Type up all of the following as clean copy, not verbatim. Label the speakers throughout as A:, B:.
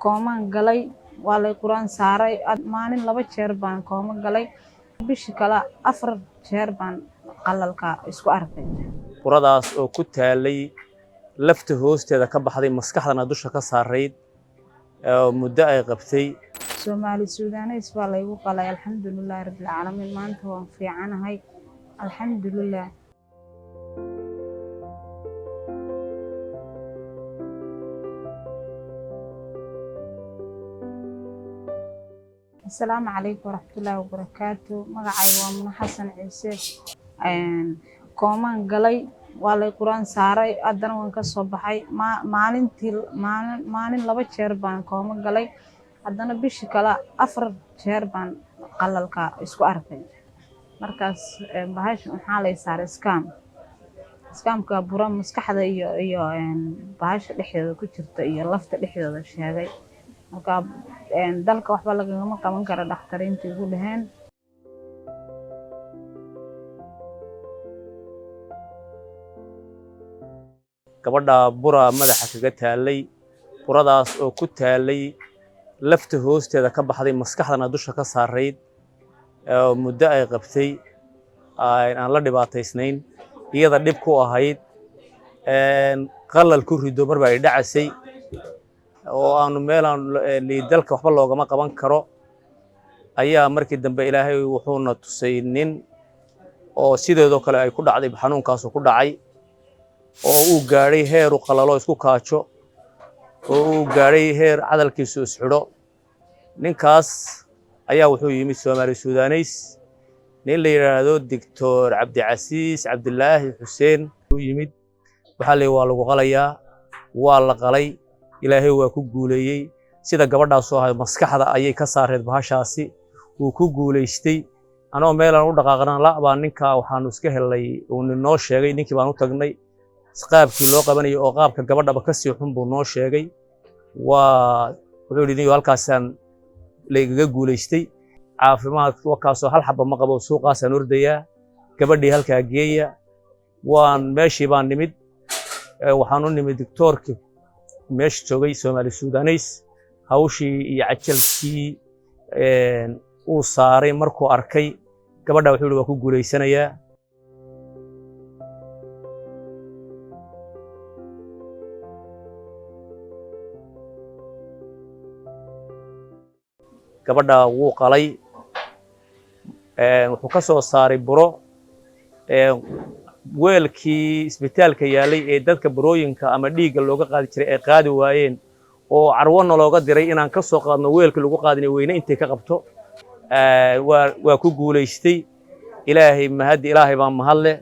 A: Koomaan galay, waa lay Qur-aan saaray. Maalin 2 jeer baan koomo galay, bishii kale 4 jeer baan qalalka isku arkay.
B: Burada oo ku taalay lafta hoosteeda ka baxday, maskaxdana dusha ka saarayd, muddo ay qabtay.
A: Soomaali Suudaneys baa laygu qalay. Alxamdulillahi rabbil caalamiin, maanta waan fiicanahay, alxamdulilah. Asalaamu calaykum waraxmatullaahi wabarakaatu. Magacayga waa Muna Xasan Ciise. Koomaan galay, waa lay Qur-aan saaray, haddana waan ka soo baxay. Maalintii maalin 2 jeer baan koomo galay, haddana bishii kale 4 jeer baan qalalka isku arkay. Markaas bahashan waxaa lay saaray scamka bura maskaxda iyo bahasha dhexdeeda ku jirta iyo lafta dhexdeeda sheegay. Marka dalka waxba lagagama qaban karo, dhakhtariinta igu dhaheen.
B: Gabadha bura madaxa kaga taalay, buradaas oo ku taalay lafta hoosteeda ka baxday, maskaxdana dusha ka saarayd, muddo ay qabtay, aan la dhibaataysnayn, iyada dhib ku ahayd, qalal ku rido marba ay dhacasay, oo aanu meel aan dalka waxba loogama qaban karo. Ayaa markii dambe Ilaahay wuxuuna tusay nin oo sideedoo kale ay ku dhacday, xanuunkaasoo ku dhacay, oo uu gaadhay heer uu qalalo isku kaajo, oo uu gaadhay heer cadalkiisu isxidho. Ninkaas ayaa wuxuu yimid Soomaali Suudaneys, nin la yidhaahdo Doctor Cabdicasiis Cabdilaahi Xuseen uu yimid. Waxaa la yidhi waa lagu qalayaa, waa la qalay, Ilaahay waa ku guuleeyey. Sida gabadhaasoo ahayd maskaxda ayay ka saareed bahashaasi, wuu ku guulaystay. Anoo meelaan u dhaqaaqna la baa ninkaa waxaanu iska helnay, uu noo sheegay. Ninkii baan u tagnay, qaabkii loo qabanayo oo qaabka gabadhaba ka sii xun buu noo sheegay. Waa wuxuu yidhi halkaasaan laygaga guulaystay, caafimaad wakaasoo hal xabba ma qabo, suuqaasaan ordayaa, gabadhii halkaa geeya. Waan meeshii baan nimid, waxaan u nimid doctoorkii meesha joogay Soomaali Suudaneys. Hawshii iyo cajalkii uu saaray markuu arkay gabadha, wuxuu yidhi waa ku guulaysanayaa. Gabadha wuu qalay, wuxuu ka soo saaray buro. Weelkii isbitaalka yaalay ee dadka burooyinka ama dhiigga looga qaadi jiray ay qaadi waayeen, oo carwana looga diray inaan ka soo qaadno weelkii lagu qaadinay weyne intay ka qabto, waa ku guulaystay. Ilaahay mahadi, Ilaahay baa mahadle.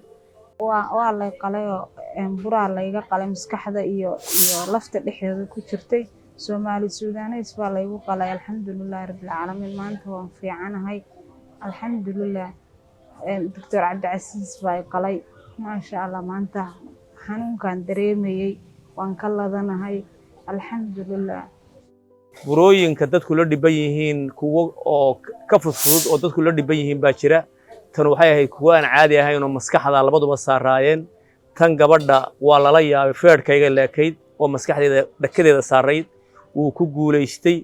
A: Waa lay qalayoo buraa layga qalay maskaxda iyo lafta dhexdeeda ku jirtay. Soomaali Suudaneys baa laygu qalay. Alxamdulillahi rabbil caalamiin, maanta waan fiicanahay, alxamdulilah. Doctor Cabdicasiis baa i qalay, maasha Allah. Maanta xanuunkan dareemayey waan ka ladanahay, alxamdulilah.
B: Burooyinka dadku la dhiban yihiin, kuwo oo ka fudfudud oo dadku la dhiban yihiin baa jira. Tan waxay ahayd kuwo aan caadi ahayn oo maskaxda labaduba saaraayeen. Tan gabadha waa lala yaabay, feerhkayga leekayd oo maskaxdeeda dhakadeeda saarayd, wuu ku guulaystay.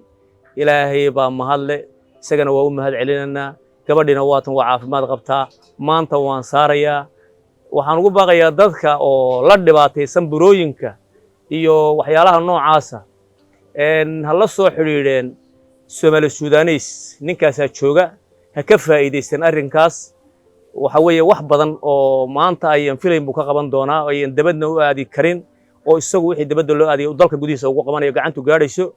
B: Ilaahay baa mahadle, isagana waa u mahad celinaynaa. Gabadhina waatan waa caafimaad qabtaa, maanta waan saarayaa. Waxaan ugu baaqayaa dadka oo la dhibaataysan burooyinka iyo waxyaalaha noocaasa, ha la soo xidhiidheen Soomaali Suudaneys, ninkaasaa jooga, ha ka faa'iidaysan arrinkaas. Waxa weeye wax badan oo maanta ayan filayn buu ka qaban doonaa, ayan dabadna u aadi karin, oo isagu wixii dabadda loo aadiyay dalka gudihiisa ugu qabanayo, gacantu gaadhayso.